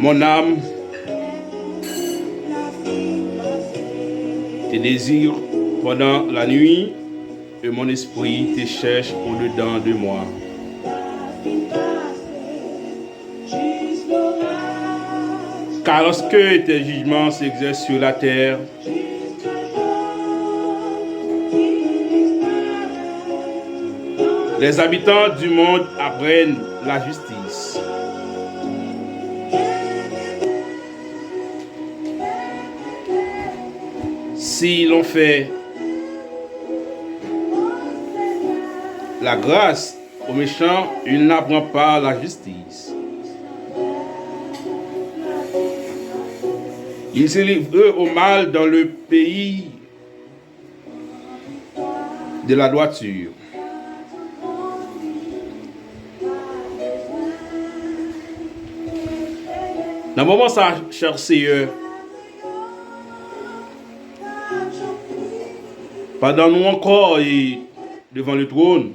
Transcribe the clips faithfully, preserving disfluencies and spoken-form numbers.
Mon âme te désire pendant la nuit, et mon esprit te cherche au-dedans de moi. Car lorsque tes jugements s'exercent sur la terre, les habitants du monde apprennent la justice. Si l'on fait la grâce aux méchants, il n'apprend pas la justice. Il se livre au mal dans le pays de la droiture. Nan moman sa, chè Seyè, pandan nou ankò e devan le twòn,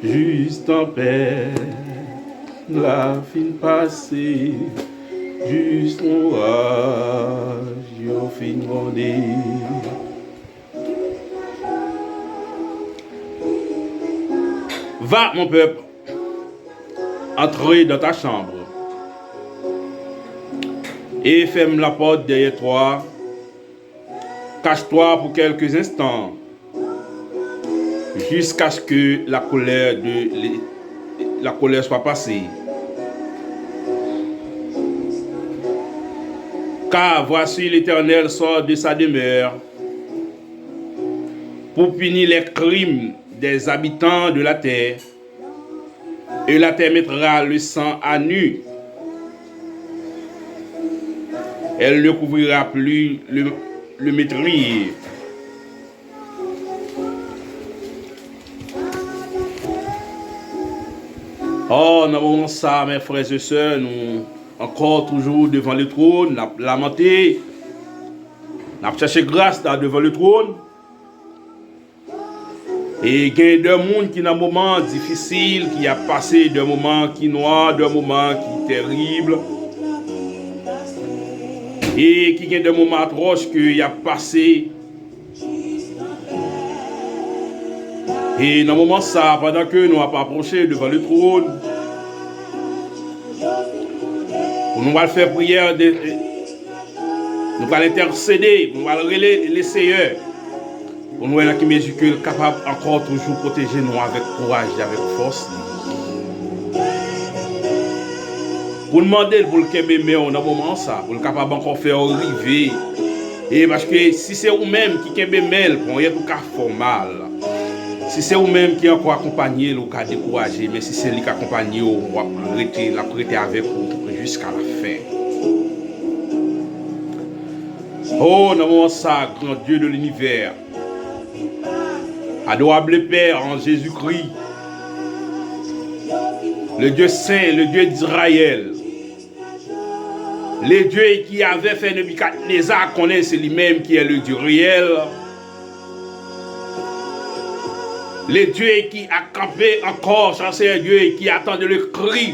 Jis tanpèt la fin pase, jis oraj yo fin gronde. Va, mon peuple, entre dans ta chambre et ferme la porte derrière toi. Cache-toi pour quelques instants, jusqu'à ce que la colère de l'É-, la colère soit passée. Car voici, l'Éternel sort de sa demeure pour punir les crimes des habitants de la terre, et la terre mettra le sang à nu. Elle ne couvrira plus le, le meurtrier. Oh, nan moman sa, mes frères et sœurs, nou ankò toujou devan le twòn, n ap lamante, n ap chèche gras la devan le twòn. E gen de moun ki nan moman difisil, ki ap pase de moman ki nwa, de moman ki terib, e ki gen de moman atwòs ke y ap pase. E nan moman sa, pandan ke nou ap apwoche devan le twòn, pou nou al fè priyè de, nou pral entèsede, nou pral rele le Seyè, pou nou wè nan ki mezi ke l kapab ankò toujou pwoteje nou avèk kouraj e avèk fòs li. Pou n mande l pou l kenbe men w nan moman sa, pou l kapab ankò fè w rive. E paske si se ou menm ki kenbe men l, ponyèt ou ka fè w mal. Si se ou menm ki ankò akonpanye l, ou ka dekouraje, men si se li k akonpanye w, w ap rete, l ap rete avèk ou jiska la fen. Oh, nan moman sa, grand Dieu de l'univers, adorable Père en Jésus-Christ, le Dieu saint, le Dieu d'Israël, le Dieu qui avait fait Nebikadneza konnen se li menm ki est le Dieu réel, le Dieu qui a campé encore, chè Seyè Dye, et qui attend le cri.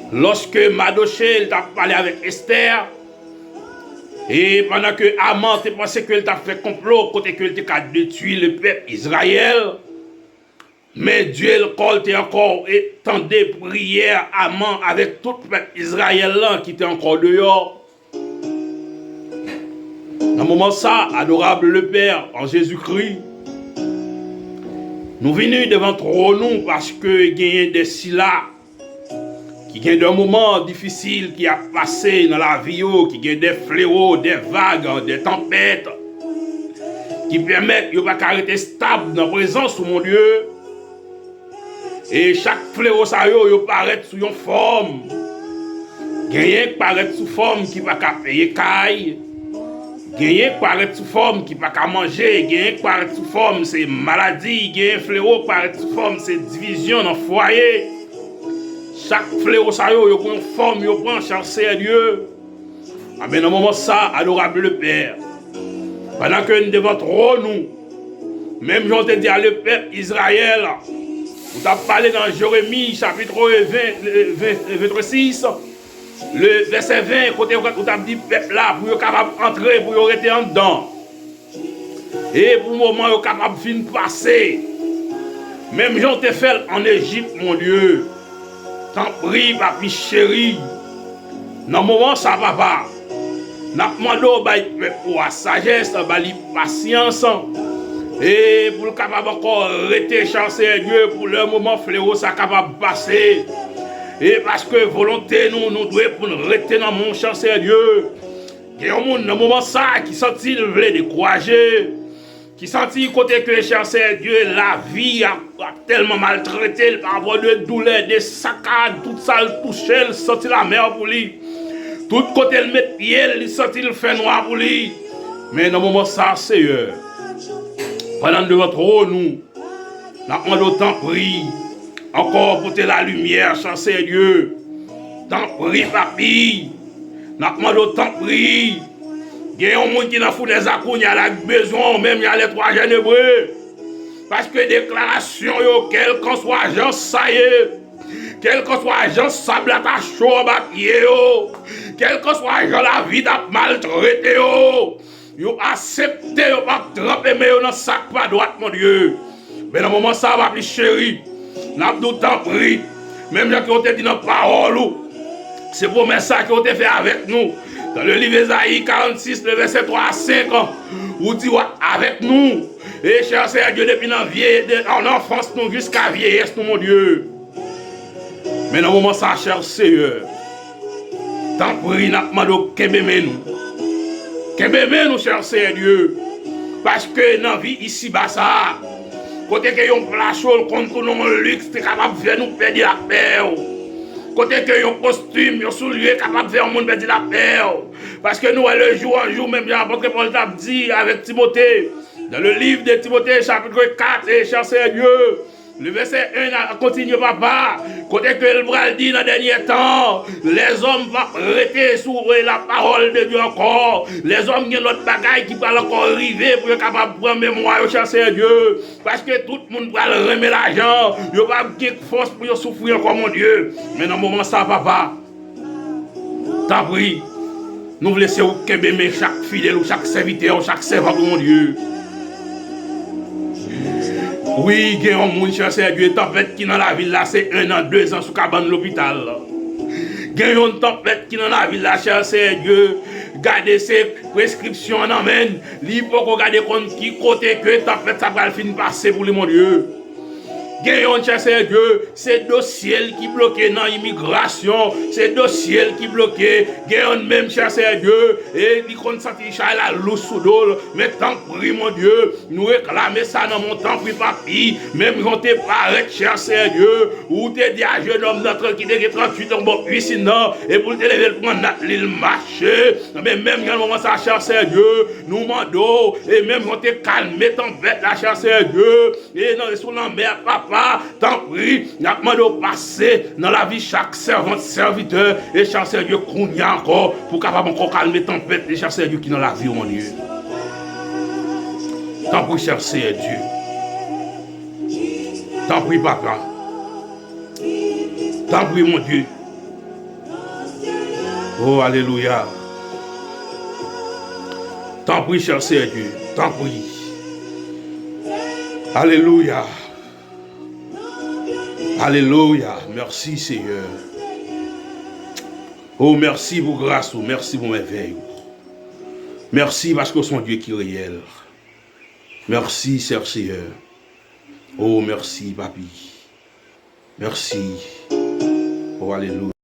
Lòske Madoche l t ap pale avèk Estè, e pandan ke Aman te panse ke l t ap fè konplo kote ke l te ka detwi le pèp Izrayèl, men Dye l kò l te ankò e tande priyè Aman avèk tout pèp Izrayèl lan ki te ankò deyò. Nan moman sa, adorable le Père en Jésus-Christ, nou vini devan twòn ou paske genyen de sila ki gen de moman difisil ki ap pase nan lavi yo, ki gen de flewo, de vag, de tanpèt, ki pèmèt yo pa ka rete estab nan prezans ou, mon Dye. E chak flewo sa yo, yo parèt sou yon fòm. Genyen k parèt sou fòm ki pa ka peye kay. Genyen k parèt sou fòm ki pa ka manje, genyen k parèt sou fòm se maladi, genyen flewo k parèt sou fòm se divizyon nan fwaye. Chak flewo sa yo, yo gen yon fòm yo pran, chè Seyè Dye. Amen. Nan moman sa, adorab le Pè, pandan ke n devan twòn ou, menm jan w te di a le pèp Izrayèl, ou t ap pale nan Jeremi chapit ven, ven, ven sis, le vèsè ven, kote ou t ap di pèp la pou yo kapab antre, pou yo rete anndan. E pou moman yo kapab fin pase, menm jan w te fè l ann Ejip, mon Dye. Tanpri, papi cheri, nan moman sa, papa, n ap mande w bay pèp ou a sajès, ba li pasyans, e pou l kapab ankò rete, chè Seyè Dye, pou lè moman flewo sa kapab pase. E paske volonte nou, nou dwe pou n rete nan men w, chè Seyè Dye. Gen yon moun nan moman sa ki santi l vle dekouraje, ki santi kote ke, chè Seyè Dye, lavi ap, ap tèlman maltrete l pa rapò de doulè, de sakad, tout sa l touche, l santi lanmè pou li. Tout kote l met pye l, li santi l fè nwa pou li. Men nan moman sa, Seyè, pandan n devan twòn ou, n ap mande w tanpri, ankò pote lalimyè, chè Seyè Dye. Tanpri, papi. N ap mande w tanpri. Gen yon moun ki nan founèz la kounye a la k bezwen w, menm jan lè twa jèn ebre. Paske deklarasyon yo, kèlkanswa jan sa ye, kèlkanswa jan sab la ta cho anba pye yo, kèlkanswa jan lavi t ap maltrete yo, yo aksepte, yo p ap tranpe men yo nan sa k pa dwat, mon Dye. Men nan moman sa, papi cheri, n ap di w tanpri, menm jan ke w te di nan pawòl ou, se pwomès sa ke w te fè avèk nou. Dans le livre Ezayi karannsis, le vèsè twa a senk, ou di w ap avèk nou. E chè Seyè Dye, depi nan vye, de, nan anfans nou jiska vyeyès nou, mon Dye. Men nan moman sa, chè Seyè, tanpri, n ap mande w kenbe men nou. Kenbe men nou, chè Seyè Dye. Paske nan vi isiba sa a, kote ke yon pla cho konn tounen yon liks, te kapab fè nou pèdi lapè w. Kote ke yon kostim, yon soulye kapab fè yon moun pèdi lapè w. Paske nou wè, le jou an jou, menm jan apot Pòl t ap di avèk Timote, dans le livre de Timote, chapitre quatre, e chè Seyè Dye, le vèsè en a kontinye, papa, kote ke l pral di nan dènye tan, lèzòm p ap rete sou, e, la pawòl de Dye ankò. Lèzòm gen lòt bagay ki pral ankò rive pou yo kapab pran memwa yo, chè Seyè Dye. Paske tout moun pral renmen lajan, yo p ap gen fòs pou yo soufri ankò, mon Dye. Men nan moman sa, papa, tanpri, nou vle se ou k kenbe men chak fidèl ou, chak sèvitè ou, chak sèvant ou, mon Dye. Wi, gen yon moun, chè Seyè Dye, tanpèt ki nan lavi l la, se en an, de zan sou kabann lopital. Gen yon tanpèt ki nan lavi l la, chè Seyè Dye, gade se preskripsyon an nan men l, li poko gade konn ki kote ke tanpèt sa pral fin pase pou li, mon Dye. Gen yon, chè Seyè Dye, se dosye l ki bloke nan imigrasyon, se dosye l ki bloke. Gen yon menm, chè Seyè Dye, e li konn santi chay la lou sou do l. Men tanpri, mon Dye, nou reklame sa nan men w, tanpri, papi. Menm jan w te parèt, chè Seyè Dye, ou te di a jennòm nan ki te gen tranntuit an bò pisin nan, e pou l te leve l pran nat li, l mache. Men menm jan nan moman sa, chè Seyè Dye, nou mande w, e menm jan w te kalme tanpèt la, chè Seyè Dye, e nan, sou lanmè a, papa, tanpri, n ap mande w pase nan lavi chak sèvant, sèvitè, e chè Seyè Dye, kounye a ankò, pou kapab ankò kalme tanpèt, e chè Seyè Dye, ki nan lavi w, mon Dye. Tanpri, chè Seyè Dye. Tanpri, papa. Tanpri, mon Dye. Oh, alelouya. Tanpri, chè Seyè Dye. Tanpri. Alelouya. Alelouya. Mèsi, Seyè. Oh, mèsi pou gras ou. Mèsi pou mèvèy ou. Mèsi paske w se yon Dye ki reyèl. Mèsi, chè Seyè. Oh, mèsi, papi. Mèsi. Oh, alelouya.